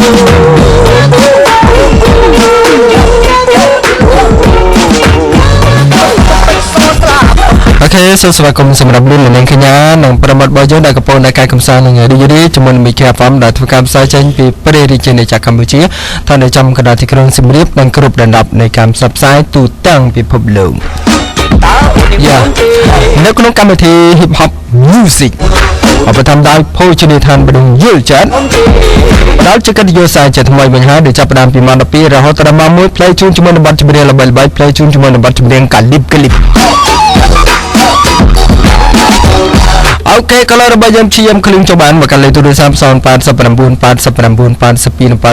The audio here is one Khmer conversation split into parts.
អូខេសូមស្វាគមន៍សម្រាប់លោកនាងកញ្ញានិងប្រិមត្តរបស់យើងដែលកំពុងតែការកំសាន្តនឹងរីករាយជាមួយនឹង Mika FM ដែលធ្វើការផ្សាយចេញពីព្រះរាជាណាចក្រកម្ពុជាឋាននៅចំកណ្ដាលទីក្រុងសៀមរាបនិងគ្រប់ដណ្ដប់នៃកម្មផ្សព្វផ្សាយទូទាំងពិភពលោកយ៉ានៅក្នុងកម្មវិធី Hip Hop Music ឧបត្ថម្ភដោយភោជនីយដ្ឋានបដុងយល់ចិត្តផ្ដល់ជាកិត្តិយសសារជាថ្មីវិញហើយដែលចាប់ផ្ដើមពីម៉ោង12រហូតដល់ម៉ោង1ផ្លេជូនជាមួយនឹងបទចម្រៀងល្បីៗផ្លេជូនជាមួយនឹងបទចម្រៀងកាលីបក្លីបអូខេកន្លងរបស់យើងព្យាយាមឃ្លៀងចូលបានមកកាន់លេខទូរស័ព្ទ089 89 82 87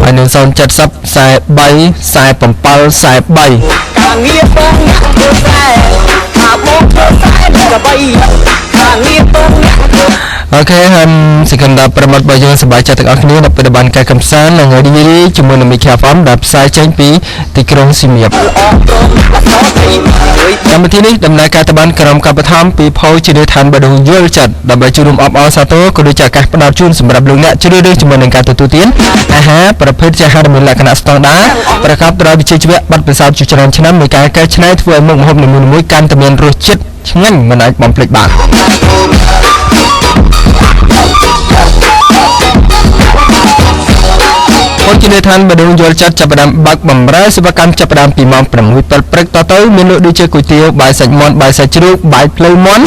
ហើយនឹង070 43 47 43 ការងារបងអ្នកធ្វើស្រែថាបងធ្វើស្រែនៅល្បីការងារបងអ្នកធ្វើ អូខេហើយសង្ឃឹមថាប្រិមត្តរបស់យើងសប្បាយចិត្តទាំងអស់គ្នានៅពេលដែលបានការកំសាន្តនិងរីករាយជាមួយនឹង Mika FM ដែលផ្សាយចេញពីទីក្រុងសៀមរាប អងព្រមអសរត្រីជួយ កម្មវិធីនេះដំណើរការទៅបានក្រោមការបឋមពីភោជនីយដ្ឋានបដុងយល់ចិត្តដើម្បីជួយរួមអបអរសាទរក៏ដូចជាឱកាសផ្ដល់ជូនសម្រាប់លោកអ្នកជ្រើសរើសជាមួយនឹងការទទួលទានអាហារប្រភេទជាអាហារដែលមានលក្ខណៈស្តង់ដារប្រកបដោយវិជ្ជាជីវៈបទពិសោធន៍ជាច្រើនឆ្នាំនៃការកែច្នៃធ្វើឲ្យមុខម្ហូបនីមួយៗកាន់តែមានរសជាតិឆ្ងាញ់មិនអាចបំភ្លេចបាន ភោជនីយដ្ឋានបដុងយល់ចិត្តចាប់ផ្ដើមបើកបម្រើសេវាកម្មចាប់ផ្ដើមពីម៉ោង6ពេលព្រឹកតទៅមានលក់ដូចជាគុយទាវបាយសាច់មាន់បាយសាច់ជ្រូកបាយភ្លៅមាន់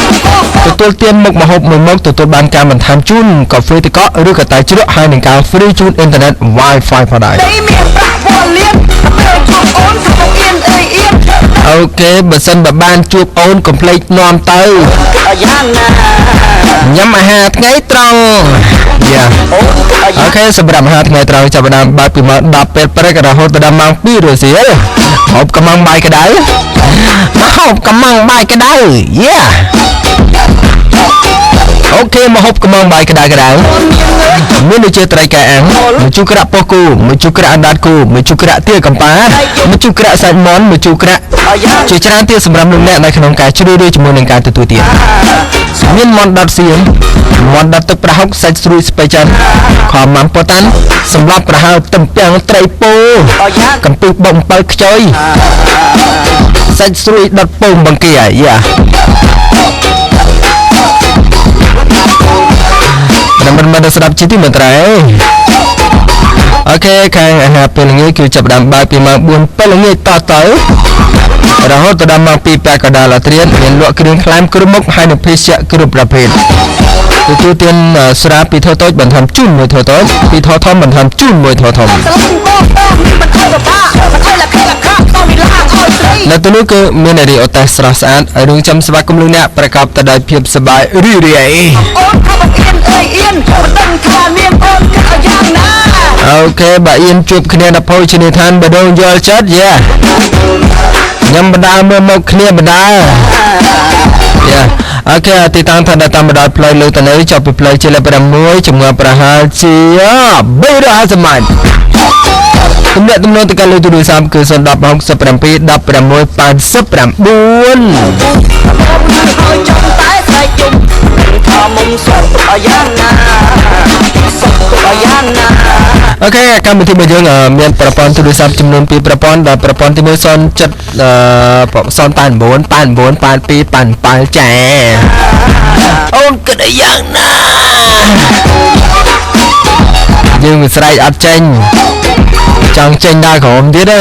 ទទួលទានមុខម្ហូបមួយមុខទទួលបានការបន្ថែមជូនកាហ្វេទឹកកកឬក៏តែជ្រក់ហើយនឹងការ free ជូនអ៊ីនធឺណិត Wi-Fi ផងដែរ ដីមានប្រាក់វល់លៀនពេលជួបអូនថាបងអៀនអើយអៀន អូខេបើសិនបើបានជួបអូនកុំភ្លេចនាំទៅ គិតឲ្យយ៉ាងណា ញ៉ាំអាហារថ្ងៃត្រង់យ៉ា អូនគិតឲ្យ អូខេសម្រាប់អាហារថ្ងៃត្រង់ចាប់ផ្ដើមបើកពីម៉ោង10ពេលព្រឹករហូតដល់ម៉ោង2រសៀលហូបកំងបាយក្តៅមកហូបកំងបាយក្តៅយ៉ាអូខេមកហូបកំងបាយក្តៅក្តៅមានដូចជាត្រីកែអាំងម្ជូរក្រាក់ពោះគោម្ជូរក្រាក់អណ្ដាតគោម្ជូរក្រាក់ទាកំប៉ាម្ជូរក្រាក់សាច់មាន់ម្ជូរក្រាក់ ឲ្យយ៉ាង ជាច្រើនទៀតសម្រាប់លោកអ្នកនៅក្នុងការជ្រើសរើសជាមួយនឹងការទទួលទានមានមាន់ដុតសៀងមាន់ដុតទឹកប្រហុកសាច់ស្រួយស្ពៃចិនខម៉ាំប៉ូតាន់សម្រាប់ប្រហើរទំពាំងត្រីពោ ឲ្យយ៉ាង កំពឹសបុកអំពៅខ្ចុយសាច់ស្រួយដុតពងបង្គាយ៉ាប្រិយមិត្តមិនស្ដាប់ជាទីមេត្រីអូខេខាងអាហារពេលល្ងាចគឺចាប់ផ្ដើមបើកពីម៉ោង4ពេលល្ងាចតទៅរហូតដល់ម៉ោង2ពាក់កណ្ដាលអាធ្រាត្រមានលក់គ្រឿងក្លែមគ្រប់មុខហើយនិងភេសជ្ជៈគ្រប់ប្រភេទទទួលទានស្រាពីថូតូចបន្ថែមជូនមួយថូតូចពីថូធំបន្ថែមជូនមួយថូធំ ស្រឡាញ់បងបងនេះមិនឲ្យពិបាកមិនឲ្យលខេលខាតមីឡាងឲ្យស្រី នៅទីនោះគឺមាននារីអូតែសស្រស់ស្អាតរឿងចាំស្វាគមន៍លោកអ្នកប្រកបទៅដោយភាពសប្បាយរីករាយ អូនថាបងអៀនអើយអៀនមិនដឹងថានាងអូនគិតឲ្យយ៉ាងណា អូខេបើអៀនជួបគ្នានៅភោជនីយដ្ឋានបដងយល់ចិត្តយ៉ាញ៉ាំបណ្ដាលមើលមកគ្នាបណ្ដាលយ៉ាអូខេទីតាំងឋានៈតាមបណ្ដោយផ្លូវលោកតនៅចុះពីផ្លូវជាលេខ6ចម្ងាយប្រហែលជា350ម៉ែត្រទំនាក់ទំនងទៅកាន់លេខទូរស័ព្ទគឺ010 67 16 89 បងហើយចង់តែស្រែកយំនឹងថាមុំសុខទុកឲ្យយ៉ាងណាសុខទុកឲ្យយ៉ាងណា អូខេកម្មវិធីរបស់យើងមានប្រព័ន្ធទូរស័ព្ទចំនួន2ប្រព័ន្ធដែលប្រព័ន្ធទី1 07 089 89 82 87ចាអូនគិតឲ្យយ៉ាងណាយើងវាស្រែកអត់ចេញចង់ចេញដល់ក្រុមទៀតទេ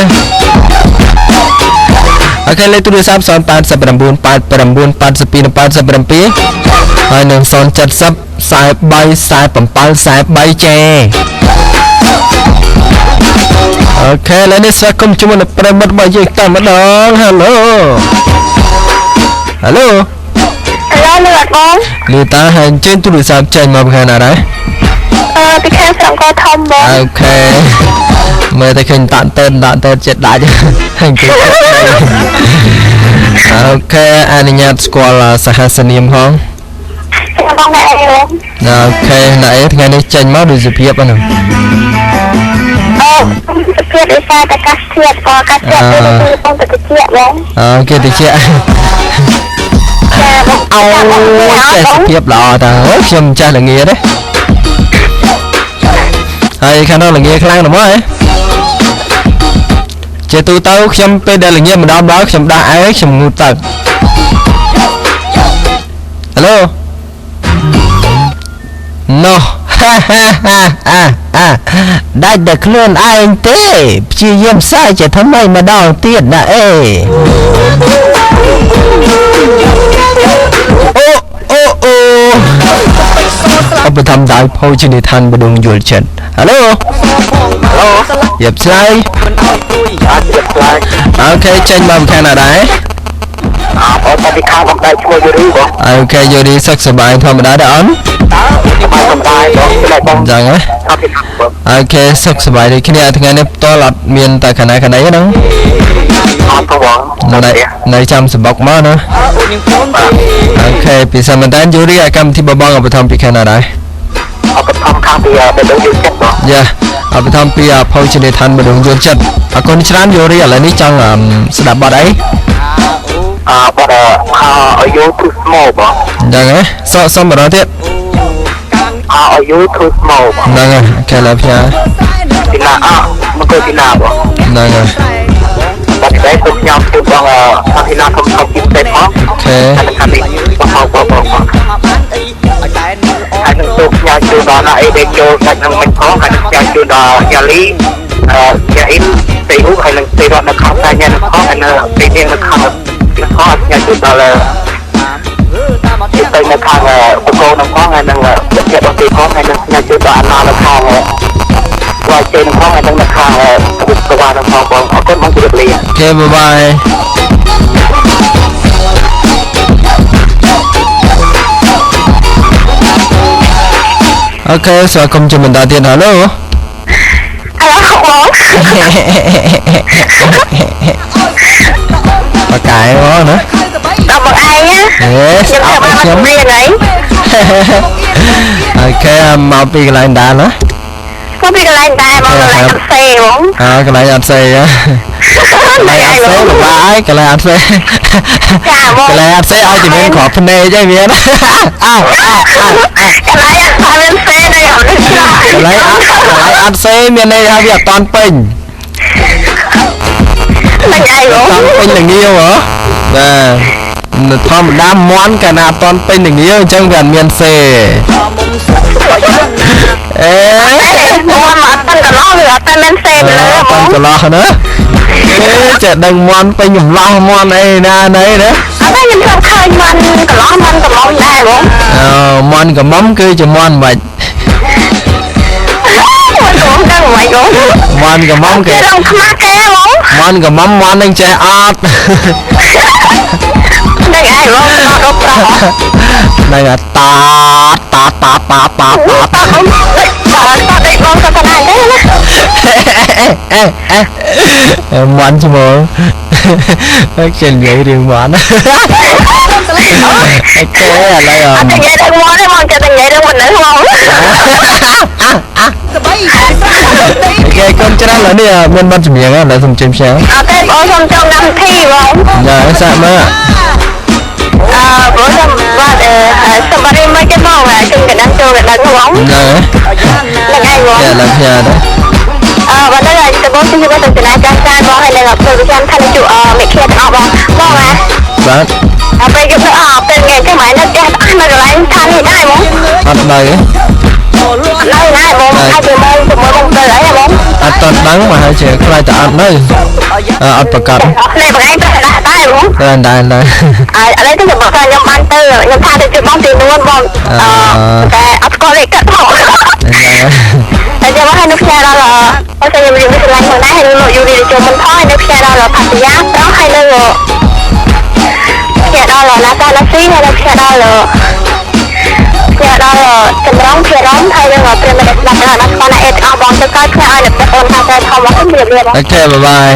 អូខេលេខទូរស័ព្ទ089 89 82 87ហើយនឹង070 43 47 43ចាអូខេឥឡូវនេះស្វាគមន៍ជាមួយនឹងប្រិយមិត្តរបស់យើងតែម្ដង Hello Hello ឥឡូវលឺអត់បង លឺតាហើយអញ្ជើញទូរស័ព្ទចេញមកពីខាងណាដែរ អឺពីខាងស្រុកកធំបង អូខេមើលតែឃើញតាក់តើតាក់តើចិត្តដាច់ហើយអង្គុយអូខេអនុញ្ញាតស្គាល់សហសនាមផង ចាបងណែអីបង អូខេណែថ្ងៃនេះចេញមកដូចសុភាពហ្នឹង អូសុភាពដោយសារតែកាសធាតុក៏កាសធាតុទៅគឺបងទៅតិចបង អូគេតិច ចាបង អូចេះសុភាពល្អតើអូខ្ញុំមិនចេះល្ងាទេ ខាងនោះល្ងាខ្លាំងណាស់មកហ៎ជាទូទៅខ្ញុំពេលដែលល្ងាម្ដងម្ដងខ្ញុំដោះអាវខ្ញុំងូតទឹក Hello ណោះ ដាច់តែខ្លួនឯងទេព្យាយាមផ្សាយជាថ្មីម្ដងទៀតណាអេអូអូអូឧបត្ថម្ភដោយភោជនីយដ្ឋានបដងយល់ចិត្ត Hello យបឆ្លើយ OK ចេញមកខាងណាដែរ អត់ពីខាងបងដែរឈ្មោះយូរីបង OK យូរីសុខសប្បាយធម្មតាដែរអូន សប្បាយសប្បាយបងស្បាយបង ចឹងហ៎ OK សុខសប្បាយដូចគ្នាថ្ងៃនេះផ្ទាល់អត់មានតែខណៈខណីហ្នឹង អត់ទេបងនៅចាំសបុកមកណា OK ពិសេសមែនតើយូរីឲ្យកម្មវិធីបបងឧបត្ថម្ភពីខាងណាដែរ ឧបត្ថម្ភខាងពីបដងយល់ចិត្តបង យ៉ាឧបត្ថម្ភពីភោជនីយដ្ឋានបដងយល់ចិត្តអរគុណច្រើនយូរីឥឡូវនេះចង់ស្ដាប់បទអី បទ How are you too small បង ហ្នឹងហ៎សុំម្ដងទៀត How are you too small បង ហ្នឹងហើយគេឡើយផ្ញើ ទីណាអមកទៅទីណាបង ហ្នឹងហើយ បាត់តែខ្ញុំញ៉ាំទៅបងអភិណាធំធំពីផ្សេងផង OK ខាងនេះបងបងបងហើយនឹងទូផ្ញើជូនដល់ណាអីដែលចូលសាច់នឹងមិនផងហើយនឹងផ្ញើជូនដល់យ៉ាលីយ៉ាអ៊ីនទេអ៊ូហើយនឹងទេរត់នៅខាងតែញ៉ាំផងហើយនៅពេលនេះនៅខាងផងផ្ញើជូនដល់ទៅនៅខាងបកោនឹងផងហើយនឹងអ្នកដទៃផងហើយនឹងផ្ញើជូនដល់អាណានៅខាងវាយជ័យនឹងផងហើយនឹងនៅខាងកវ៉ានឹងផងបងអរគុណបងជម្រាបលា OK bye bye OK ស្វាគមន៍ជាបន្តទៀត Hello Hello បង បកាយមកណា ដល់បងឯងណា ខ្ញុំ ធ្វើបានមករៀនហើយ OK មកពីកន្លែងដែរណា មកពីកន្លែងដែរបងកន្លែងអត់សេបង អើកន្លែងអត់សេកន្លែងអត់សេលំបាកហើយកន្លែងអត់សេ ចាបង កន្លែងអត់សេឲ្យជំនាញគ្រាប់ភ្នែកអីមានអើ កន្លែងអត់មានសេនៅអត់ កន្លែងអត់សេមានន័យថាវាអត់តាន់ពេញ ហ្នឹងឯងបង តាន់ពេញល្ងាវហ៎បាទធម្មតាមន់កាលណាអត់តាន់ពេញល្ងាវអញ្ចឹងវាអត់មានសេអេ មន់មកអត់តាន់កន្លោះវាអត់តាន់មានសេទៅលើ អត់តាន់កន្លោះណាអេចេះដឹងមន់ពេញកំឡោះមន់អីណាណីណា អត់ទេខ្ញុំធ្លាប់ឃើញមន់កន្លោះមន់កំមុំដែរបង អឺមន់កំមុំគឺជាមន់មិន មន់កំមុំដឹងមិនបង មន់កំមុំគេ រងខ្មាស់គេបង មន់កំមុំមន់នឹងចេះអត់ ហ្នឹងឯងបងអត់រកប្រោះ ហ្នឹងតាតាតាតាតាតា តាបងតាតាបងតាតាណាទេ ណាមន់ឈ្មោះគេនិយាយរឿងមន់ OK ឥឡូវ អត់និយាយរឿងមន់ទេបងចេះតែនិយាយរឿងមនុស្សហ្មង OK កូនច្រើនឥឡូវនេះមានបទចម្រៀងឥឡូវសូមជិះផ្សាយ អត់ទេបងសូមចង់កម្មវិធីបង យ៉ាសាកមើល អឺបងសូមបាទសម្បត្តិមកគេបងជិះកណ្ដឹងចូលកណ្ដឹងហ្មង ហ្នឹង ហ្នឹងឯងបង ឥឡូវផ្ញើទៅ អឺបាទហើយទៅបងជិះទៅចំណាយចាស់ចាស់បងហើយនឹងធ្វើប្រចាំថាជួមេឃាទាំងអស់បងបងណា បាទ ដល់ពេលយប់ទៅអត់ពេលថ្ងៃចឹងមកនៅផ្ទះអស់នៅកន្លែងឋាននេះដែរបង អត់នៅ នៅណាបងហើយទៅមក6ម៉ោង7អីបង អត់តន់ដឹងមកហើយជាខ្លាចតែអត់នៅអត់ប្រកាស អត់ភ្លេចបងឯងទៅដែរដែរបង ដែរដែរដែរ ឥឡូវទៅបងថាខ្ញុំបានទៅខ្ញុំថាទៅជួយបងទីនួនបងអឺតែអត់ស្គាល់លេខកាត់ផងតែចាំមកឲ្យនៅផ្ញើដល់អូខ្ញុំរៀនវិទ្យាល័យផងដែរហើយលោកយូរីចូលមិនផងហើយនៅផ្ញើដល់ផាសយាប្រុសហើយនៅផ្ញើដល់ឡាតាឡាស៊ីហើយនៅផ្ញើដល់ផ្ញើដល់ចម្រងភារំហើយនឹងប្រិមត្តស្ដាប់ដល់ស្គាល់ណាអេតអស់បងទៅកើតផ្ញើឲ្យអ្នកអូនថាតែធំមកជំរាបលាបង OK bye bye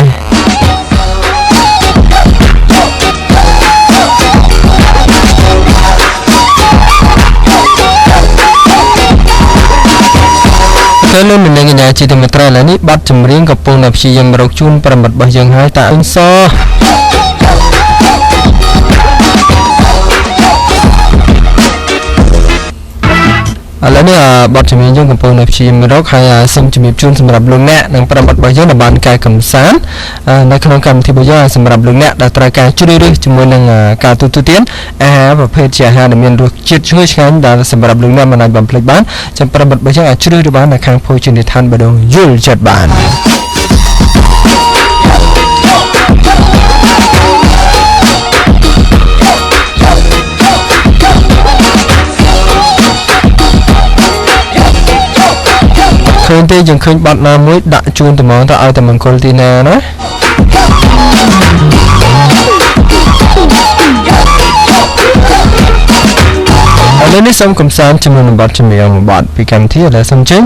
ទៅលោកនាងកញ្ញាជាទីមេត្រីឥឡូវនេះបទចម្រៀងកំពុងតែព្យាយាមរកជូនប្រិមិត្តរបស់យើងហើយតាអ៊ីងស ឥឡូវនេះបទចម្រៀងយើងកំពុងនៅព្យាយាមរកហើយសូមជំរាបជូនសម្រាប់លោកអ្នកនិងប្រិយមិត្តរបស់យើងដែលបានកែកំសាន្តនៅក្នុងកម្មវិធីរបស់យើងសម្រាប់លោកអ្នកដែលត្រូវការជ្រើសរើសជាមួយនឹងការទទួលទានអាហារប្រភេទជាអាហារដែលមានរសជាតិឈ្ងុយឆ្ងាញ់ដែលសម្រាប់លោកអ្នកមិនអាចបំភ្លេចបានចាំប្រិយមិត្តរបស់យើងអាចជ្រើសរើសបាននៅខាងភោជនីយដ្ឋានបដងយល់ចិត្តបានឃើញទេយើងឃើញបាត់ណាមួយដាក់ជូនត្មងទៅឲ្យតែមង្គលទីណាណាឥឡូវនេះសូមកំសាន្តជាមួយនឹងបទចម្រៀងមួយបទពីកម្មវិធីឥឡូវសូមជើញ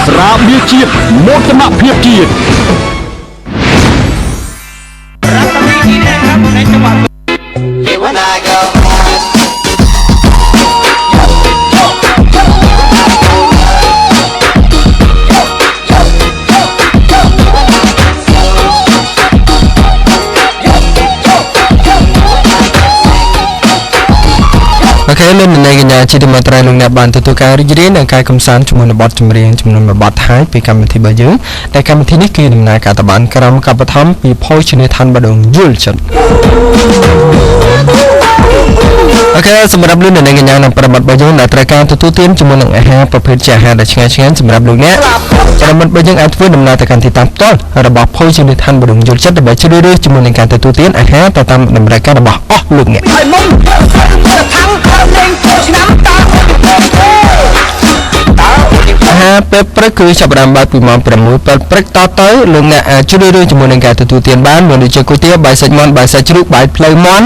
ស្រាបៀរជាតិមោទនភាពជាតិ អ្នកកញ្ញាជាទីមេត្រីលោកអ្នកបានទទួលការរីករាយនិងការកំសាន្តជាមួយនឹងបទចម្រៀងចំនួនមួយបទហើយពីកម្មវិធីរបស់យើងតែកម្មវិធីនេះគឺដំណើរការទៅបានក្រោមការបឋមពីភោជនីយដ្ឋានបដងយល់ចិត្តអូខេសម្រាប់លោកអ្នកកញ្ញានិងប្រិមត្តរបស់យើងដែលត្រូវការទទួលទានជាមួយនឹងអាហារប្រភេទជាអាហារដែលឆ្ងាញ់ឆ្ងាញ់សម្រាប់លោកអ្នកប្រិមត្តរបស់យើងអាចធ្វើដំណើរទៅកាន់ទីតាំងផ្ទាល់របស់ភោជនីយដ្ឋានបដងយល់ចិត្តដើម្បីជ្រើសរើសជាមួយនឹងការទទួលទានអាហារទៅតាមតម្រូវការរបស់អស់លោកអ្នកអាហារពេលព្រឹកគឺចាប់ផ្ដើមបើកពីម៉ោង6ពេលព្រឹកតទៅលោកអ្នកអាចជ្រើសរើសជាមួយនឹងការទទួលទានបានមានដូចជាគុយទាវបាយសាច់មាន់បាយសាច់ជ្រូកបាយផ្លូវមាន់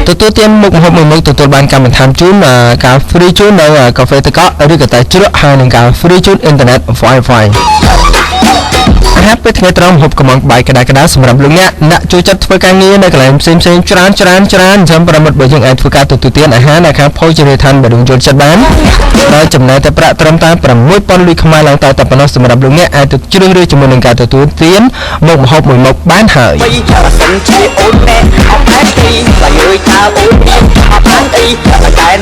ទទួលទានមុខម្ហូបមួយមុខទទួលបានកម្មបន្ថែមជូនការ free ជូននៅកាហ្វេទឹកកកឬក៏តែជ្រក់ហើយនឹងការ free ជូនអ៊ីនធឺណិត Wi-Fi អាហារពេលថ្ងៃត្រង់ម្ហូបកំងបាយក្តៅៗសម្រាប់លោកអ្នកអ្នកចូលចិត្តធ្វើការងារនៅកន្លែងផ្សេងៗច្រើនច្រើនច្រើនអញ្ចឹងប្រិមត្តបើយើងអាចធ្វើការទទួលទានអាហារនៅខាងភោជនីយដ្ឋានបដងយល់ចិត្តបានដោយចំណាយតែប្រាក់ត្រឹមតែ6000លុយខ្មែរឡើងតែប៉ុណ្ណោះសម្រាប់លោកអ្នកអាចទៅជ្រើសរើសជាមួយនឹងការទទួលទានមុខម្ហូបមួយមុខបានហើយ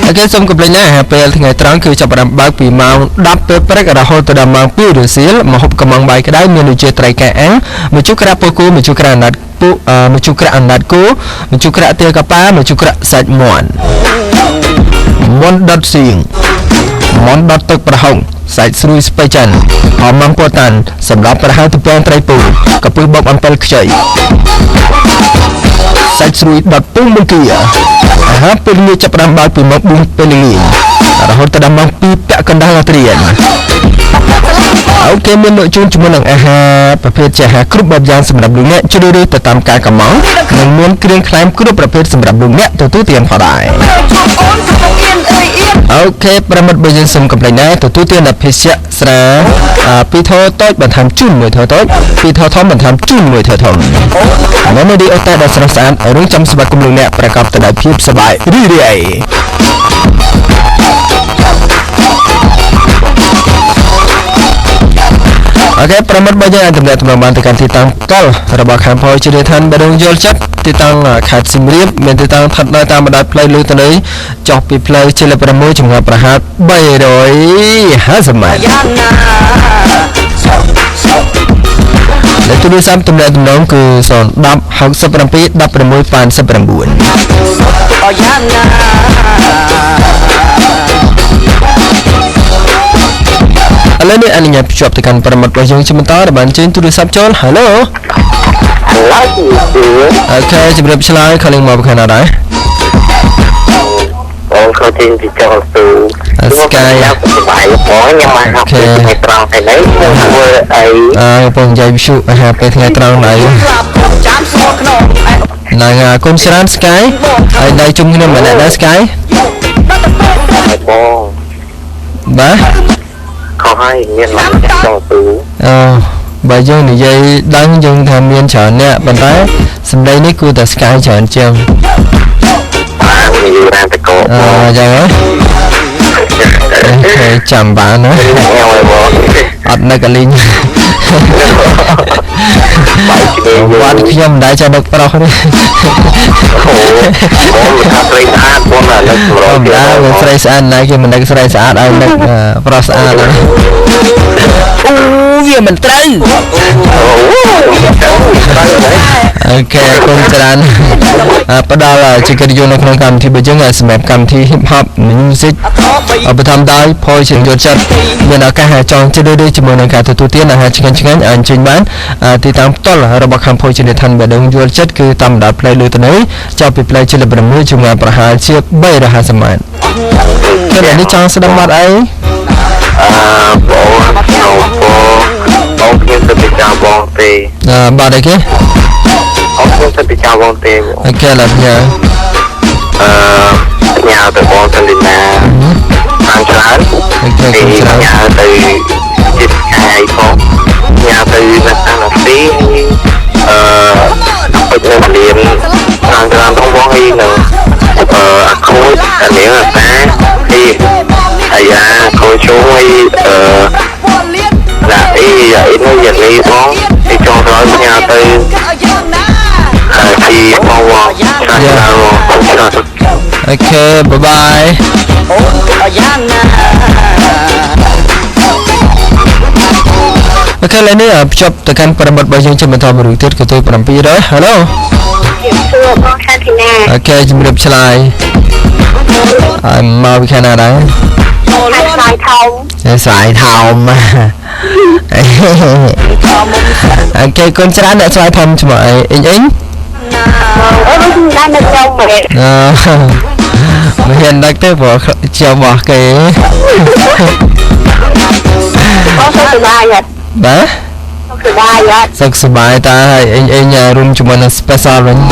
អូខេសូមកុំភ្លេចណាអាហារពេលថ្ងៃត្រង់គឺចាប់ផ្ដើមបើកពីម៉ោង10ពេលព្រឹករហូតដល់ម៉ោង2រសៀលម្ហូបកំងបាយក្តៅមានដូចជាត្រីកែអាំងម្ជូរក្រាបពោគោម្ជូរក្រាអណ្ដាតពូម្ជូរក្រាអណ្ដាតគោម្ជូរក្រាទាលកប៉ាម្ជូរក្រាសាច់មាន់មាន់ដុតសៀងមាន់ដុតទឹកប្រហុងសាច់ស្រួយស្ពៃចិនហមម៉ាំពោតាន់សម្រាប់ប្រហែលទំពាំងត្រីពូកាពឹសបុកអំពិលខ្ចីសាច់ស្រួយដុតពងបង្គាអាហារពេលល្ងាចចាប់ផ្ដើមបើកពីម៉ោង4ពេលល្ងាចរហូតដល់ម៉ោង2ពាក់កណ្ដាលរាត្រីអូខេមានលក់ជូនជាមួយនឹងអាហារប្រភេទជាអាហារគ្រប់បែបយ៉ាងសម្រាប់លោកអ្នកជ្រើសរើសទៅតាមការកម្មង់និងមានគ្រឿងក្លែមគ្រប់ប្រភេទសម្រាប់លោកអ្នកទទួលទានផងដែរអូខេប្រិមត្តបើយើងសូមកុំភ្លេចណាទទួលទានភេសជ្ជៈស្រាពីរថតូចបន្ថែមជូនមួយថតូចពីរថធំបន្ថែមជូនមួយថធំនៅនេះអូតែដែលស្រស់ស្អាតរងចាំស្វាគមន៍លោកអ្នកប្រកបទៅដោយភាពសប្បាយរីករាយអូខេប្រិមត្តបើយើងអាចទំនាក់ទំនងបានទៅកាន់ទីតាំងផ្ទាល់របស់ខាងភោជនីយដ្ឋានបដងយល់ចិត្តទីតាំងខេត្តសៀមរាបមានទីតាំងស្ថិតនៅតាមបណ្ដោយផ្លូវលូតនីចុះពីផ្លូវជាលេខ6ចម្ងាយប្រហែល350ម៉ែត្រលេខទូរស័ព្ទទំនាក់ទំនងគឺ010 67 16 89ឥឡូវនេះអនុញ្ញាតភ្ជាប់ទៅកាន់ប្រិមត្តរបស់យើងជាបន្តដែលបានចេញទូរស័ព្ទចូល Hello អូខេជម្រាបឆ្លើយខលមកពីខាងណាដែរ បងខលចេញពីចុងទូស្កាយបាយបងខ្ញុំមកហៅថ្ងៃត្រង់ថ្ងៃនេះធ្វើអីអើបងនិយាយវិទ្យុអាហារពេលថ្ងៃត្រង់ណៃណៃអរគុណច្រើនស្កាយហើយដៃជុំគ្នាម្នាក់ដែរស្កាយបងបាទខុសហើយមានមកចង់ទូអឺបើយើងនិយាយដឹងយើងថាមានច្រើនអ្នកប៉ុន្តែសម្ដីនេះគួរតែស្កាយច្រើនជាងបាននិយាយបានតកអឺយ៉ាងហ៎អូខេចាំបានណាអត់នឹកលីងវត្តខ្ញុំមិនដែលចេះនឹកប្រុសទេអូបងថាស្រីស្អាតបងណានឹកប្រុសទៀតដែរស្រីស្អាតណាគេមិននឹកស្រីស្អាតឲ្យនឹកប្រុសស្អាតអូវាមិនត្រូវអូខេអរគុណច្រើនផ្ដល់ជាកិត្តិយសនៅក្នុងកម្មវិធីរបស់យើងសម្រាប់កម្មវិធី Hip Hop Music ឧបត្ថម្ភដោយភោជនីយចិត្តមានឱកាសចង់ជ្រើសរើសជាមួយនឹងការទទួលទានអាហារឆ្ងាញ់ឆ្ងាញ់អាចអញ្ជើញបានទីតាំងផ្ទាល់របស់ខាងភោជនីយដ្ឋានបដងយល់ចិត្តគឺតាមបណ្ដោយផ្លូវលូតនីចាប់ពីផ្លូវជាលេខ6ចម្ងាយប្រហែលជា350ម៉ែត្រពេលនេះចង់ស្ដាប់បាត់អីអឺបងបងខ្ញុំទៅពីចៅបងទេបាទអីគេអត់ខ្ញុំទៅពីចៅបងទេអូខេឡើយញ៉ាអឺញ៉ាទៅបងទៅលីណាបានច្រើនអូខេច្រើនញ៉ាទៅចិត្តខាយផងញ៉ាទៅនៅសាណាទីអឺពេជ្រនៅលៀនច្រើនច្រើនផងបងហើយនឹងអឺអាខូចអានាងអាតាហើយអាយ៉ាខូចជុំហើយអឺឡាអីយ៉ាអីនោះយ៉ាងនេះបងទីចុងក្រោយញ៉ាទៅ ទីបងបងច្រើនច្រើនបង OK bye bye អូនគិតឲ្យយ៉ាងណា OK ឥឡូវនេះភ្ជាប់ទៅកាន់ប្រិមត្តរបស់យើងជាបន្តមួយរូបទៀតក៏ទៅ700 Hello ជំរាបសួរបងសាធីណា OK ជំរាបឆ្លើយហើយមកពីខាងណាដែរ ខាងស្វាយធំ ស្វាយថោម OK កូនច្រើនអ្នកស្វាយធំឈ្មោះអីអ៊ីងអ៊ីង អូនខ្ញុំដែរនៅក្រុមមែន អឺមិនហ៊ានដឹកទេព្រោះជារបស់គេ បងសុខសប្បាយអត់ បាទ សុខសប្បាយអត់ សុខសប្បាយតាហើយអ៊ីងអ៊ីងរួមជាមួយនឹង special វិញ អ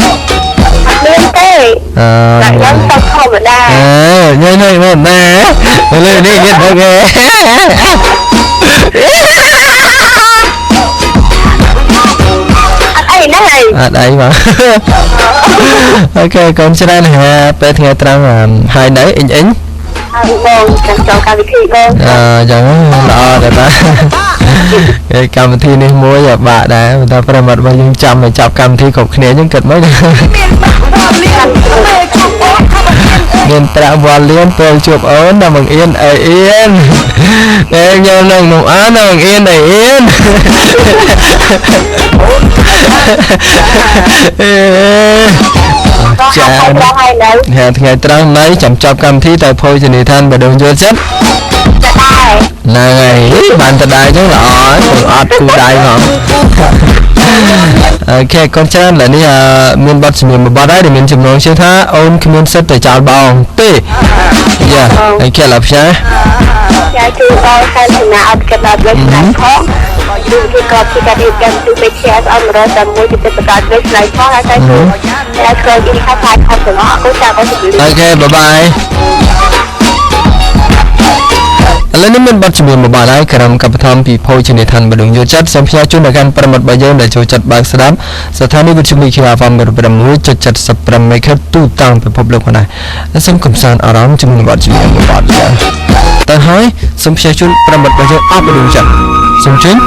ត់មានទេ អឺ តែខ្ញុំសុខធម្មតា អឺញ៉ៃញ៉ៃមែនណាលើនេះគេដឹកគេ អត់អីណាស់ហើយ អត់អីបាទ OK កូនច្រើនហាពេលថ្ងៃត្រង់ហើយនៅអ៊ីងអ៊ីង ហើយបងចាំចូលកម្មវិធីបង អឺចឹងល្អដែរបាទគេកម្មវិធីនេះមួយបាក់ដែរតែប្រិមត្តរបស់យើងចាំឲ្យចាប់កម្មវិធីគ្រប់គ្នាចឹងគិតមិនមានប្រាក់វ៉ាលៀនពេលជួបអូនដល់មកអៀនអីអៀនពេលខ្ញុំនឹងនោះអើដល់មកអៀនអីអៀនអេ បង ចា ហាត់ត្រង់ហើយនៅ ហាថ្ងៃត្រង់ណៃចាំចប់កម្មវិធីទៅភោជនីយដ្ឋានបដងយល់ចិត្ត จะដែរ ហ្នឹងហើយបានតដែរចឹងល្អហើយព្រោះអត់គូដៃហ្មង OK កូនច្រើនឥឡូវនេះមានបទជំនាញមួយបទហើយដែលមានចំណងជើងថាអូនគ្មានសិទ្ធិទៅចោលបងទេយ៉ា OK ឡើយផ្សា ចាជួយបងសាធីណាអត់គិតដល់លើស្លាយផងឬគេក៏ជាការរៀបចំទូពេជ្រអមរតមួយទីប្រកាសលើស្លាយផងហើយតែជួយតែក្រោយនេះថាខំទាំងអស់អរគុណចាបងជម្រាប អូខេបាយបាយឥឡូវនេះមានបទជំនាញមួយបទហើយក្រុមកបឋមពីភោជនីយដ្ឋានបដងយល់ចិត្តសូមផ្ញើជូនដល់កាន់ប្រិមត្តរបស់យើងដែលចូលចិត្តបើកស្ដាប់ស្ថានីយ៍វិទ្យុមីខេ FM 106.75 MHz ទូទាំងពិភពលោកផងដែរសូមកំសាន្តអារម្មណ៍ជាមួយនឹងបទជំនាញមួយបទចា៎ទៅហើយសូមផ្ញើជូនប្រិមត្តរបស់យើងអស់បដងចិត្តសូមជូន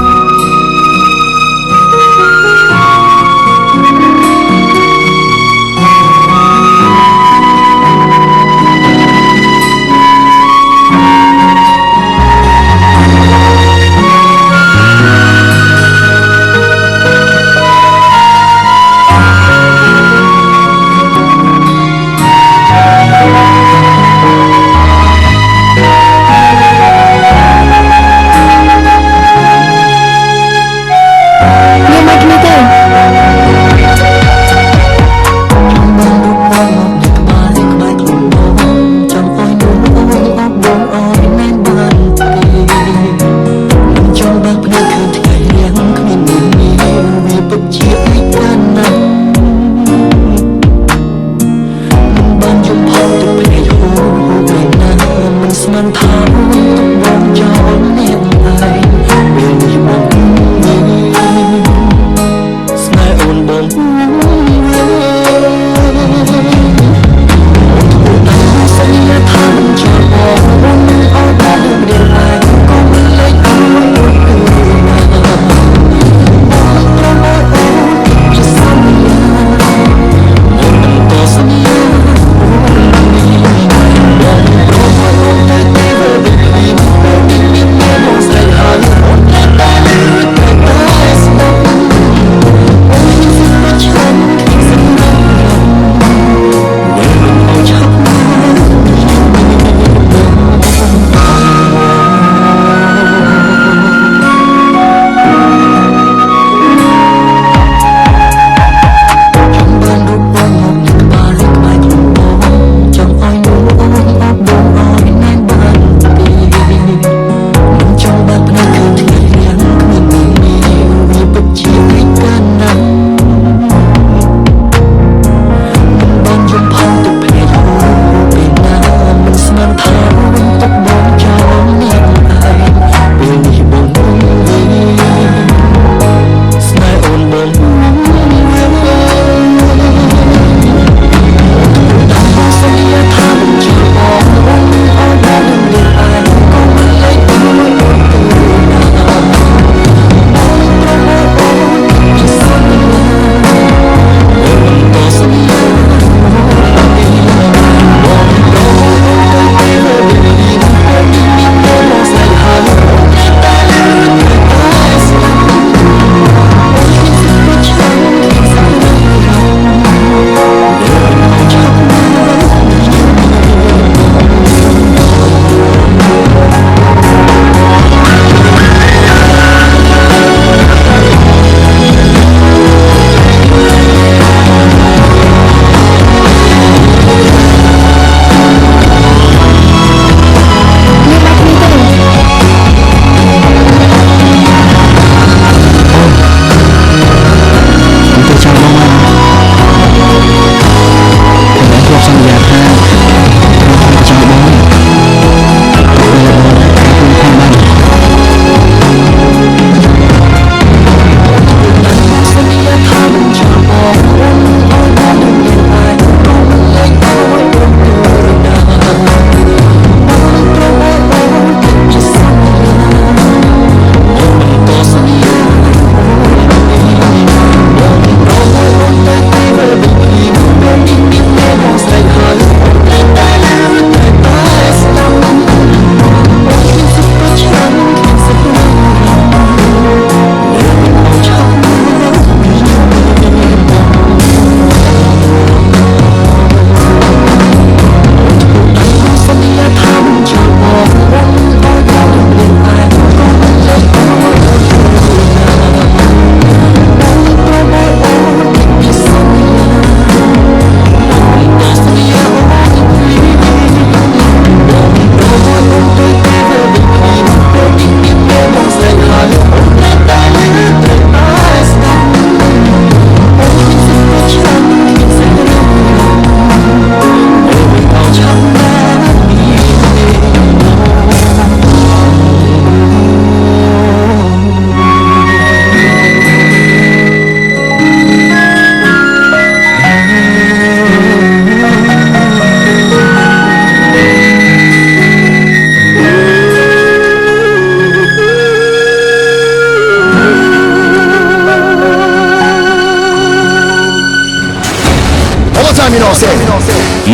Thank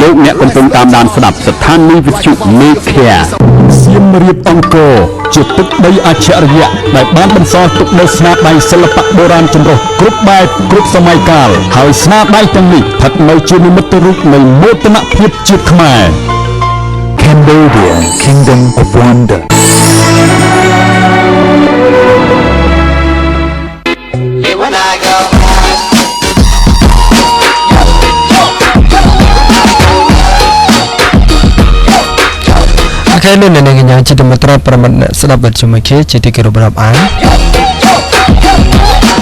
លោកអ្នកកំពុងតាមដានស្ដាប់ស្ថានីយវិទ្យុមេឃាសៀមរាបអង្គរជាទឹកដីអច្ឆរិយៈដែលបានបន្សល់ទុកនូវស្នាដៃសិល្បៈបុរាណចម្រុះគ្រប់បែបគ្រប់សម័យកាលហើយស្នាដៃទាំងនេះស្ថិតនៅជានិមិត្តរូបនៃមោទនភាពជាតិខ្មែរ Cambodia Kingdom of Wonder អូខេលោកអ្នកនាងកញ្ញាជាមត្រប្រិមត្តស្ដាប់វិទ្យុមេឃាជាទីគោរពរាប់អាន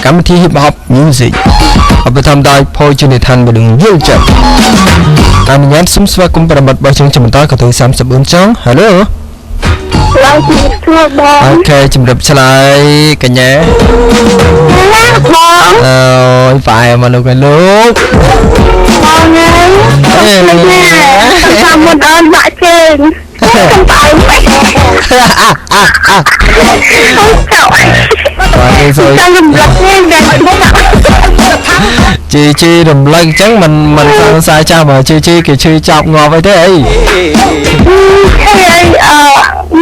កម្មវិធី Hip Hop Music ឧបត្ថម្ភដោយភោជនីយដ្ឋានបដិងយល់ចិត្តអនុញ្ញាតសូមស្វាគមន៍ប្រិមត្តរបស់យើងជាបន្តកន្ទុយ34ចុង Hello ឡើងជំរាបសួរបងអូខេជំរាបឆ្លើយកញ្ញាបងអើយផ្អែមមកលោកលោកបងអើយតាមមុនអូនបាក់ជើងខ្ញុំផ្អែមពេក បាទ ចង់រំលឹកនេះតែ ជីជីរំលឹកអញ្ចឹងមិនមិនសង្ស័យចាំបើជីជីគេឈឺចាប់ងាប់អីទេអី ហើយអឺ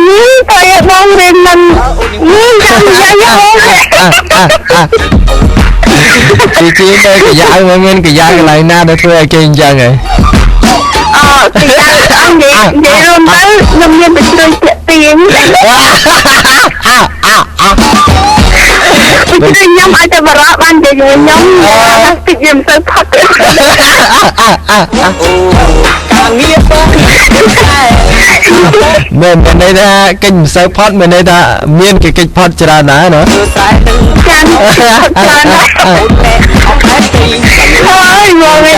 នេះតែបងរៀនមិននេះចាំយ៉ាងបង ជីជីនៅកាយ៉ាមិនមានកាយ៉ាកន្លែងណាដែលធ្វើឲ្យគេអញ្ចឹងហ៎ អឺកាយ៉ាអង្គនិយាយនិយាយរួមទៅខ្ញុំមានបជ្រុយតាក់ទាញបជ្រុយខ្ញុំឲ្យតែបរោះបាននិយាយជាមួយខ្ញុំថាតិចវាមិនសូវផុត ការងារបង មែនមានន័យថាកិច្ចមិនសូវផុតមានន័យថាមានគេកិច្ចផុតច្រើនណាស់ណា ចាំច្រើនណាស់ហើយមកវិញ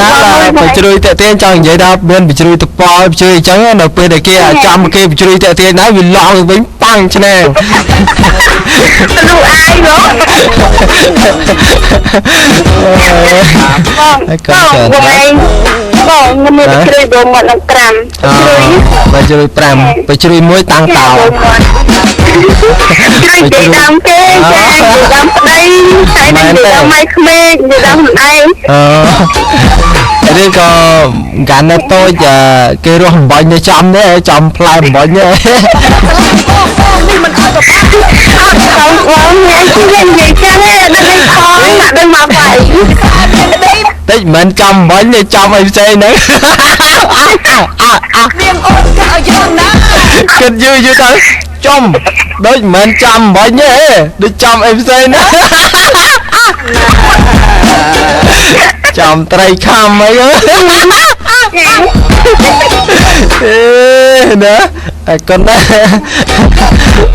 បជ្រុយតាក់ទាញចង់និយាយថាមានបជ្រុយតប៉បជ្រុយអញ្ចឹងនៅពេលដែលគេចាំគេបជ្រុយតាក់ទាញណាវាឡងវិញប៉ាំងឆ្នែង លូអាយបង បងកូនច្រើន បងខ្ញុំមានជ្រុយបងមកដល់5 ជ្រុយបើជ្រុយ5បើជ្រុយ1តាំងតោ ជ្រុយនិយាយដើមគេចានិយាយដើមប្តីហើយនិយាយដើមម៉ែក្មេកនិយាយដើមខ្លួនឯង អឺឬក៏កាលនៅតូចគេរស់អំបញ្ញនៅចំទេចំផ្លែអំបញ្ញទេ នេះមិនឲ្យបបាក់ អត់បងបងនេះនិយាយនិយាយចឹងឯងដឹងផងណាដឹងមកបាយ តិចមិនចំអំបញ្ញទេចំអីផ្សេងហ្នឹង នាងអូនក៏យ៉ាងណា គិតយូរយូរទៅចំដូចមិនចំអំបញ្ញទេដូចចំអីផ្សេងណាចំត្រីខំអីអេណាអរគុណណា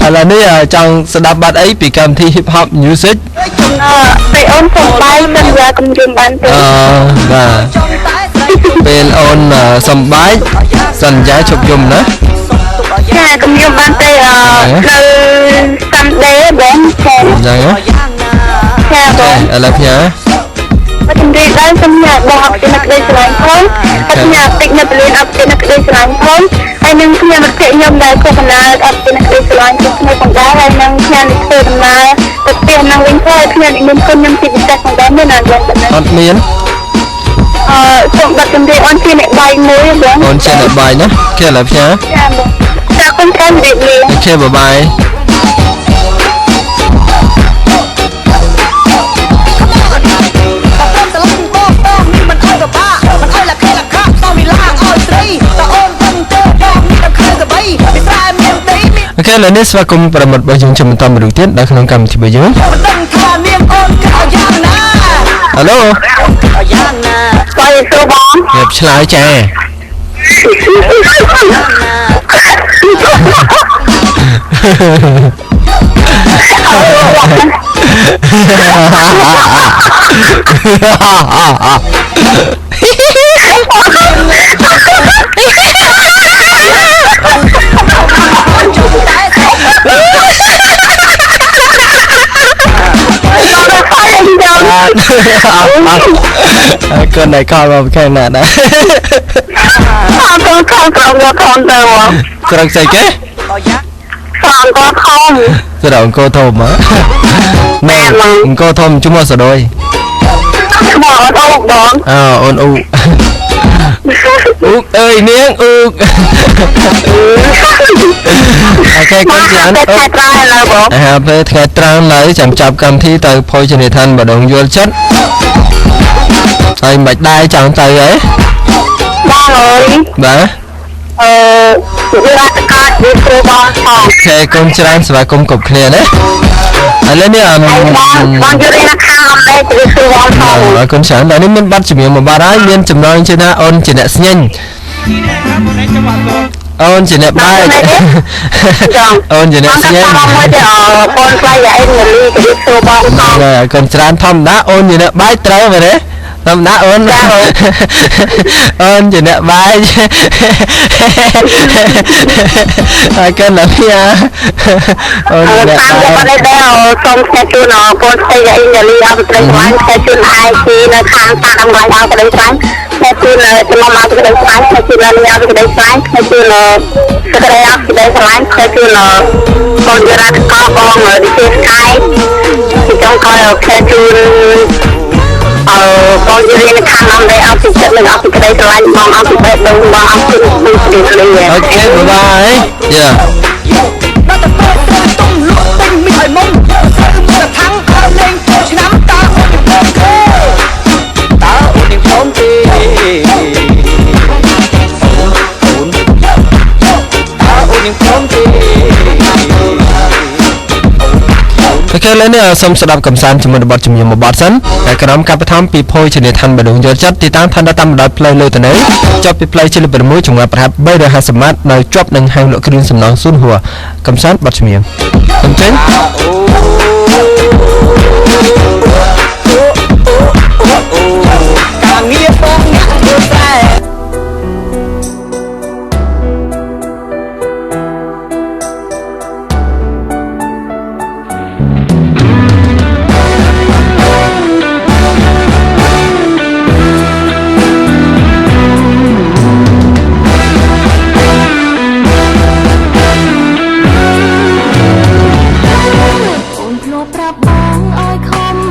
ឥឡូវនេះចង់ស្ដាប់បាត់អីពីកម្មវិធី Hip Hop Music ពេលអូនសុំបាយសន្យាកំយំបានទេ បាទពេលអូនសុំបាយសន្យាជប់យំណា ចាកំយំបានទេនៅ Sunday បងចា អញ្ចឹង ចាបង ឥឡូវផ្ញើ ជំរាបដល់សូមញ៉ាំបងអត់ពីនឹកក្តីស្រឡាញ់ផងហើយញ៉ាំតិចនៅពលានអត់ពីនឹកក្តីស្រឡាញ់ផងហើយនឹងខ្ញុំមិត្តភក្តិខ្ញុំដែលខុសកណ្ដាលអត់ពីនឹកក្តីស្រឡាញ់គ្រប់គ្នាផងដែរហើយនឹងខ្ញុំនេះធ្វើដំណើរទៅផ្ទះនឹងវិញផងហើយខ្ញុំនេះមានគុណខ្ញុំជាពិសេសផងដែរមានអត់បង អត់មាន អឺសូមបាត់ជំរាបអូនជាអ្នកបាយមួយបង អូនជាអ្នកបាយណាគេឥឡូវផ្ញើ ចាបងចាគុណច្រើនជំរាបលា អូខេបាយបាយ អូខេឥឡូវនេះស្វាគមន៍ប្រិមត្តរបស់យើងជាបន្តមួយរូបទៀតដល់ក្នុងកម្មវិធីរបស់យើង Hello បាយសួរបង រៀបឆ្លើយចា អរគុណដែលខលមកខែណាដែរ អត់ទៅខំក្រោកខំទៅ ស្រុកស្អីគេ ស្រុកអង្គរធំ ស្រុកអង្គរធំហ៎ណែអង្គរធំឈ្មោះសដូច ឈ្មោះអូនអូបង អើអូនអូ អ៊ូកអើយនាងអ៊ូកអូខេកូនច្រើន ពេលថ្ងៃត្រង់ឥឡូវបង អាពេលថ្ងៃត្រង់ឡើយចាំចាប់កម្មវិធីទៅភោជនីយដ្ឋានម្ដងយល់ចិត្តហើយមិនដែរចង់ទៅហ៎ បងអើយ បាទ អឺវារតកាវាគ្រូបងផង អូខេកូនច្រើនស្វាគមន៍គ្រប់គ្នាណាឥឡូវនេះអម បងបងយល់ណាខាងអមដែរវាគ្រូបងផង អរគុណច្រើនដល់នេះមានប័ណ្ណជំរាបមួយប័ណ្ណហើយមានចំណងជាថាអូនជាអ្នកស្ញិញអូនជាអ្នកបែកអូនជាអ្នកស្ញិញ បងមួយទេបងស្រីអីមលីទៅគ្រូបងផង អរគុណច្រើនធម្មតាអូនជាអ្នកបែកត្រូវមែនទេធម្មតាអូនអូនជាអ្នកបែកអរគុណណាស់អូនជាអ្នក តាម បែក បងដែរសូមផ្ញើជូនបងស្រីអីមលីអរព្រៃស្វាញផ្ញើជូនអាយទីនៅខាងតាដំឡៃអរព្រៃស្វាញផ្ញើជូនចំណំអរព្រៃស្វាញផ្ញើជូនលីអរព្រៃស្វាញផ្ញើជូនសក្តិអរព្រៃស្វាញផ្ញើជូនបងយរ៉ាត់កបងវិសេសកាយពីចុងក្រោយផ្ញើជូនអឺបងយរៀនខាងអំដែរអត់ពីចិត្តនិងអត់ពីក្តីស្រឡាញ់បងអត់ពីបេះដូងបងអត់ពីពីពីលី អូខេបាយបាយយ៉ា ដល់តែពេលត្រូវទុំលក់ទិញមីឲ្យមុំស្រូវមួយថាំងឲ្យលេងចូលឆ្នាំតើអូននឹងព្រមទេតើអូននឹងព្រមទេអូនតើអូននឹងព្រមទេ អូខេឥឡូវនេះសូមស្ដាប់កំសាន្តជាមួយនឹងបទចម្រៀងមួយបទសិនតែក្រោមការបឋមពីភោជនីយដ្ឋានបដងយល់ចិត្តទីតាំងឋានដល់តាមបណ្ដោយផ្លូវលើតនៃចប់ពីផ្លូវជាលេខ6ចង្វាក់ប្រហែល350ម៉ែត្រនៅជាប់នឹងហាងលក់គ្រឿងសំណង់ស៊ុនហួរកំសាន្តបទចម្រៀងសូមចេញ ការងារបងអ្នកធ្វើស្រែ អូនធ្លាប់ប្រាប់បងឲ្យខំ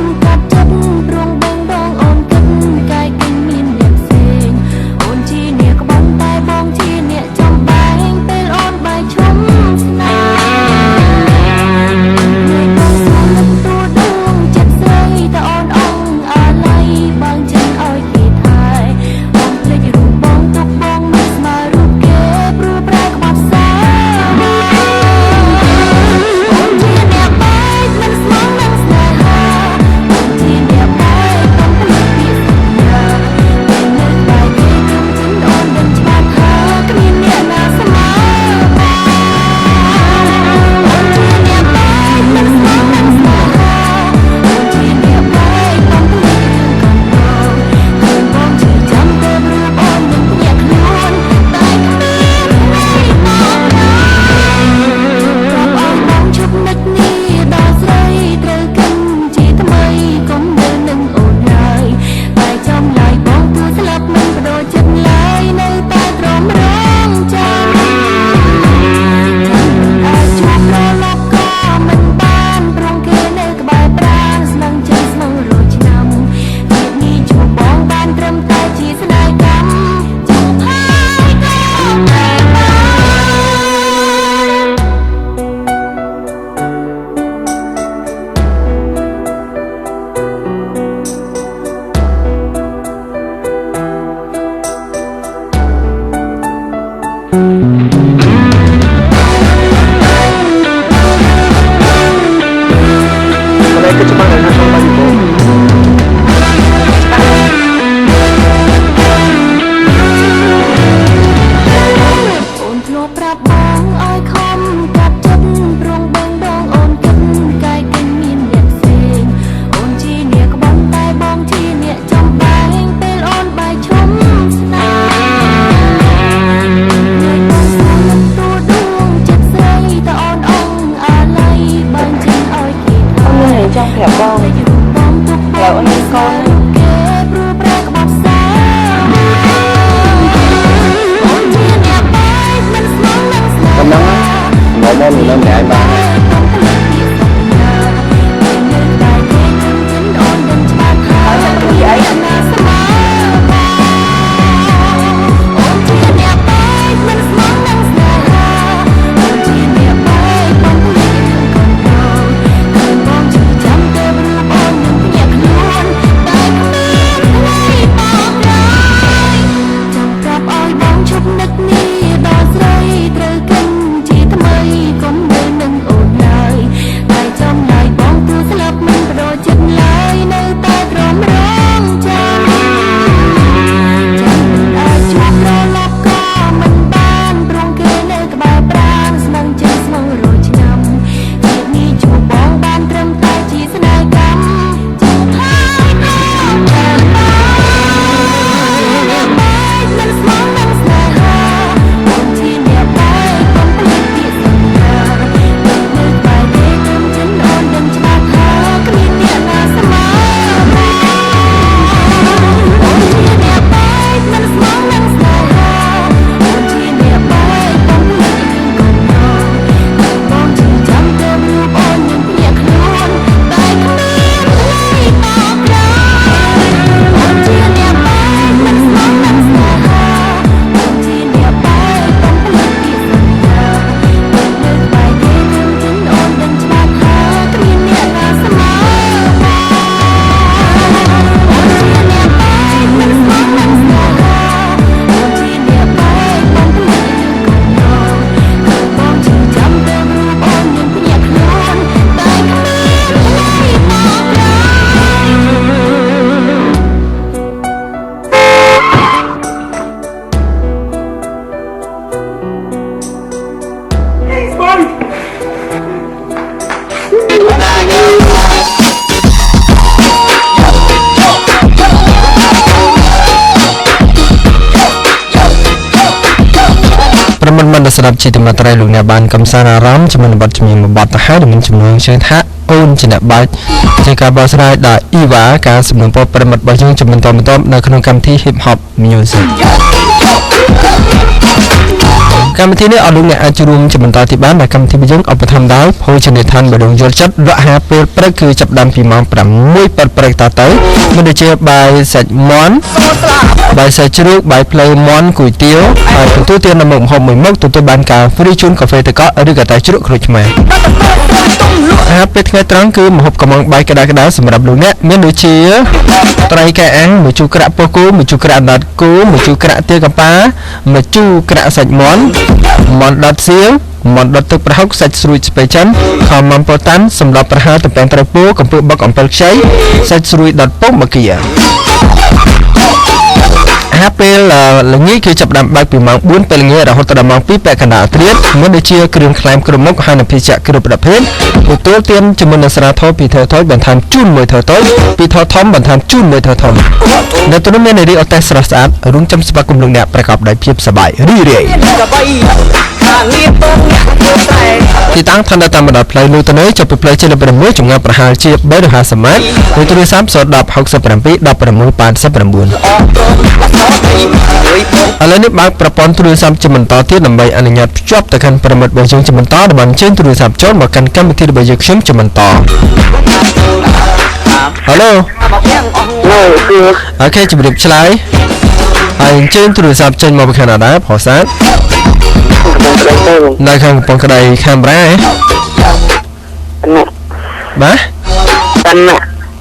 រាប់ជាទីមេត្រីលោកអ្នកបានកំសាន្តអារម្មណ៍ជាមួយនឹងបទចម្រៀងមួយបទទៅហើយដែលមានចំណងជើងថាអូនជាអ្នកបាច់ជាការបកស្រាយដោយអ៊ីវ៉ាការសំណូមពរប្រិមត្តរបស់យើងជាបន្តបន្ទាប់នៅក្នុងកម្មវិធី Hip Hop Music កម្មវិធីនេះអស់លោកអ្នកអាចរួមជាបន្តទីបានដែលកម្មវិធីរបស់យើងឧបត្ថម្ភដោយភោជនីយដ្ឋានបដងយល់ចិត្តរកហាពេលព្រឹកគឺចាប់ផ្ដើមពីម៉ោង6ព្រឹកតទៅមានដូចជាបាយសាច់មាន់បាយសាច់ជ្រូកបាយផ្លែមាន់គុយទាវហើយទទួលទាននៅមុខម្ហូបមួយមុខទទួលបានការហ្វ្រីជូនកាហ្វេទឹកកកឬក៏តែជ្រក់ក្រូចឆ្មាអាហារពេលថ្ងៃត្រង់គឺម្ហូបកំងបាយក្តៅៗសម្រាប់លោកអ្នកមានដូចជាត្រីកែអាំងមួយជូរក្រាក់ពោះគោមួយជូរក្រាក់អណ្តាតគោមួយជូរក្រាក់ទាកំប៉ាមួយជូរក្រាក់សាច់មាន់មាន់ដុតសៀវមាន់ដុតទឹកប្រហុកសាច់ស្រួយស្ពៃចិនខមាំពោតាន់សម្រាប់ប្រហើរទំពាំងត្រីពោកំពើបុកអំពិលខ្ចីសាច់ស្រួយដុតពងមគាអាហារពេលល្ងាចគឺចាប់ផ្ដើមបើកពីម៉ោង4ពេលល្ងាចរហូតដល់ម៉ោង2ពាក់កណ្ដាលត្រៀតមានដូចជាគ្រឿងក្លែមគ្រប់មុខហើយនិងភេសជ្ជៈគ្រប់ប្រភេទទទួលទានជាមួយនឹងស្រាធពីថតូចបន្ថែមជូនមួយថតូចពីថតធំបន្ថែមជូនមួយថតធំនៅទីនោះមាននារីអូតេសស្រស់ស្អាតរួមចំស្វាគមន៍លោកអ្នកប្រកបដោយភាពសប្បាយរីករាយទីតាំងឋាននៅតាមបណ្ដោយផ្លូវលូតនេចុះពីផ្លូវជាតិលេខ6ចម្ងាយប្រហែលជា350ម៉ែត្រឬទូរស័ព្ទ010 67 16 89ឥឡូវនេះបើកប្រព័ន្ធទូរស័ព្ទជាបន្តទៀតដើម្បីអនុញ្ញាតភ្ជាប់ទៅកាន់ប្រិមត្តរបស់យើងជាបន្តដែលបានអញ្ជើញទូរស័ព្ទចូលមកកាន់កម្មវិធីរបស់យើងខ្ញុំជាបន្តហៅឡូអូខេជម្រាបឆ្លើយហើយអញ្ជើញទូរស័ព្ទចេញមកពីខាងណាដែរប្រុសសាទនៅខាងកំពង់ក្តីកាមេរ៉ាបាទ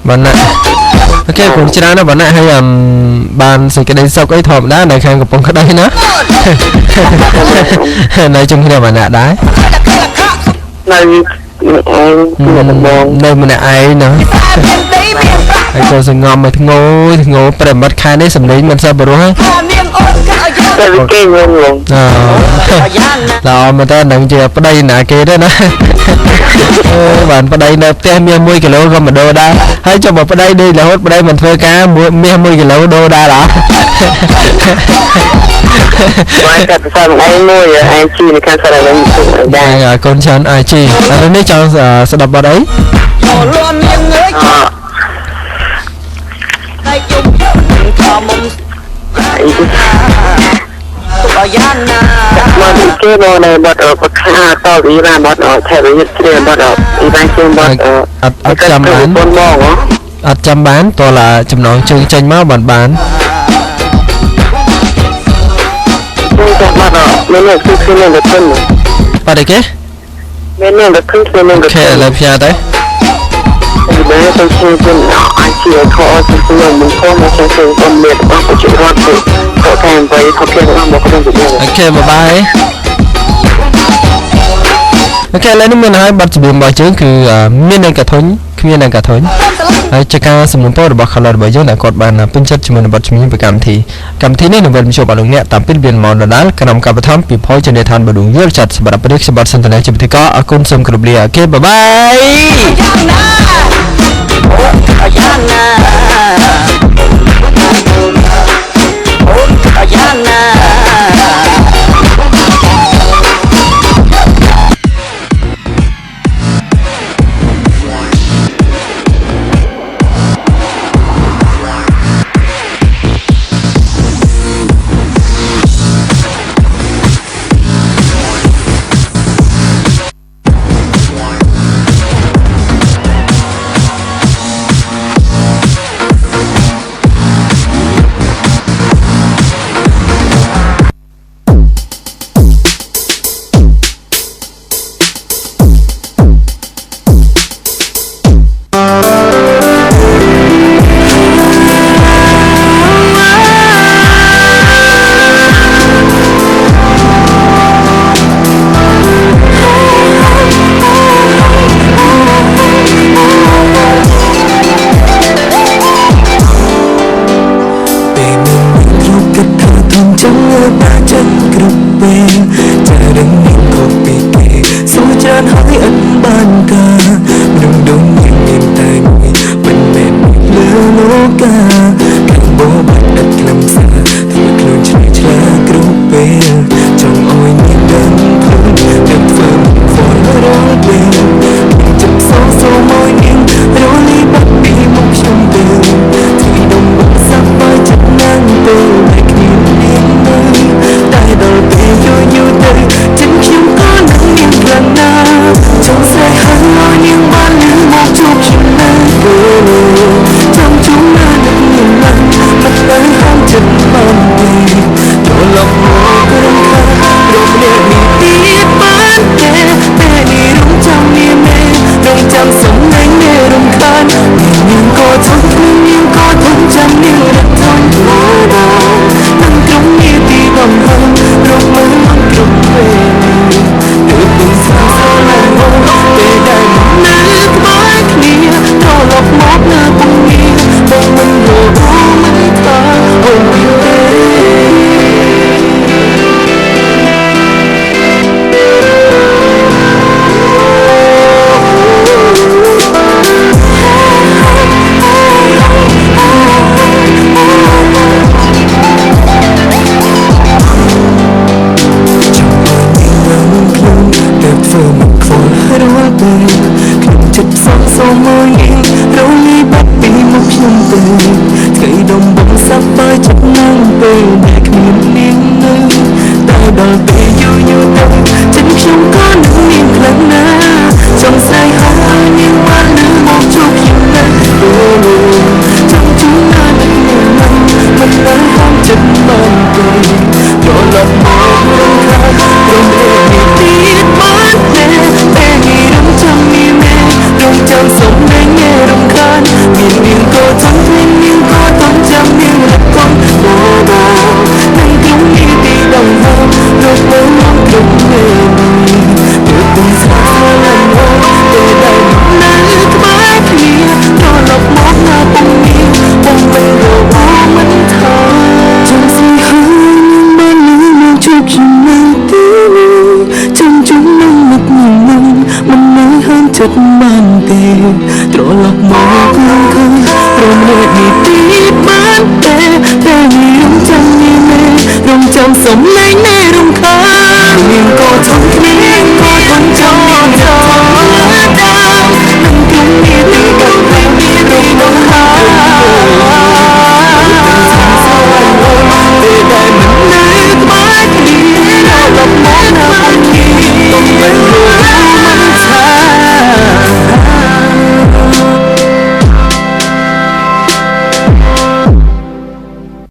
បាទណាអូខេខ្ញុំច្រើនណាស់បាទណាហើយបានសេចក្តីសុខអីធម្មតានៅខាងកំពង់ក្តីណានៅជុំគ្នាបាទណាដែរនៅនៅម្នាក់ឯងណាហើយក៏សងំឲ្យធ្ងោធ្ងោប្រិមត្តខែនេះសំឡេងមិនសូវបរោះ តែគេងងង ល្អមែនតើនឹងជាប្តីណាគេទេណាអូបានប្តីនៅផ្ទះមាស1គីឡូក៏មិនដូរដែរហើយចុះបើប្តីដេករហូតប្តីមិនធ្វើការមាស1គីឡូដូរដែរហ៎ បាទកាត់ផ្សាយឯងមួយឯងជីនៅខាងសារនេះដែរអរគុណច្រើន IG ឥឡូវនេះចង់ស្ដាប់បទអី មកគេមកនៅបាត់បខាតអ៊ីរ៉ាបាត់ថេរិយជ្រាបាត់អ៊ីបានជាងបាត់ អត់អត់ចាំបានអត់ចាំបានតើឡាចំណងជើងចេញមកបានបាន ចាំបាត់មានអ្នកគឺខ្ញុំនៅធិន បាត់អីគេ មានអ្នកនៅធិនខ្ញុំនៅ ខេឥឡូវផ្ញើទៅ បែរទៅជាអាចជាខអត់ខ្ញុំមិនខំមកជាខ្ញុំមានរបស់ប្រជារដ្ឋទៅតែអ្វីថតគេរបស់ខ្ញុំទៅ អូខេបាយបាយអូខេឥឡូវនេះមានហើយបទចម្រៀងរបស់យើងគឺមាននៅកធុញគ្មាននៅកធុញហើយជាការសំណូមពររបស់ Color របស់យើងដែលគាត់បានពេញចិត្តជាមួយនឹងបទចម្រៀងប្រកម្មវិធីកម្មវិធីនេះនឹងវិលជួបអស់លោកអ្នកតាមពេលមានម៉ោងដដែលក្នុងការបឋមពីភោជនីយដ្ឋានបដុងយល់ចាត់សម្រាប់ព្រះសម្បត្តិសន្តានាជាពិធីករអរគុណសូមគោរពលាអូខេបាយបាយ យ៉ាងណាយ៉ាងណា មនុស្សដងមានតែមួយមិនមែនលើលោកា